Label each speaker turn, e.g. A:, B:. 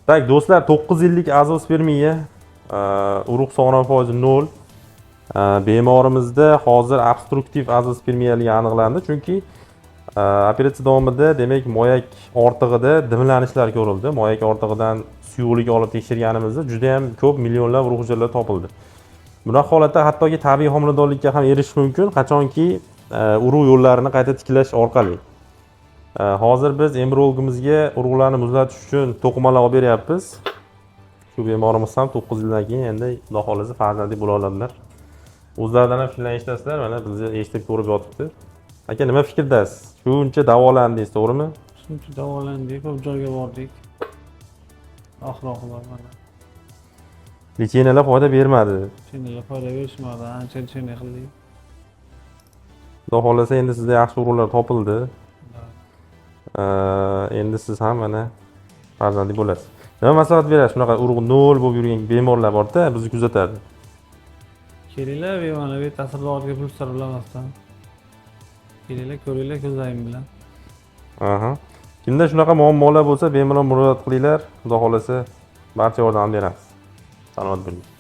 A: Так, do'stlar, 9 yillik azospermiya, urug' sog'lom foizi 0. Bemorimizda hozir obstruktiv azospermiyaligi aniqlandi, chunki operatsiya davomida, demak, moyak ortig'ida dimlanishlar ko'rildi. Moyak ortig'idan suyuqlik olib tekshirganimizda juda ham ko'p millionlab urug' hujayralari topildi. Bunaqa holatda hattoki tabiiy homiladorlikka ham erishish mumkin, qachonki urug' yo'llarini qayta tiklash orqali. Hozir biz embriologimizga urug'larni muzlatish uchun to'qimalar olib beryapmiz. Shu bemorimiz ham 9 yildan keyin endi, Xudo xohlasa, farzandli bo'la oladilar. O'zlaridan ham fikrlarni eshitasizlar, mana bizni eshitib ko'rib yotibdi. Aka, nima fikrdasiz? Shuncha davolandingiz, to'g'rimi?
B: Shuncha davolandik, ko'p joyga bordik. Oxir oqibat mana.
A: Лечения lar foyda bermadi.
B: Лечения foyda berishmadi, ancha лечение qildik.
A: Xudo xohlasa, endi sizda yaxshi urug'lar topildi. Endi siz ham mana farzandli bo'lasiz. Nima maslahat berasiz? Shunaqa urug' nol bo'lib yurgan bemorlar borda, bizni kuzatadi.
B: Kelinglar, bemalol, betasil doriga pul sarflamasdan. Kelinglar, ko'ringlar ko'zlaring bilan.
A: Aha. Kimda shunaqa muammolar bo'lsa, bemalol murojaat qilinglar. Xudo xohlasa, barcha yordam beramiz. Salomat bo'ling.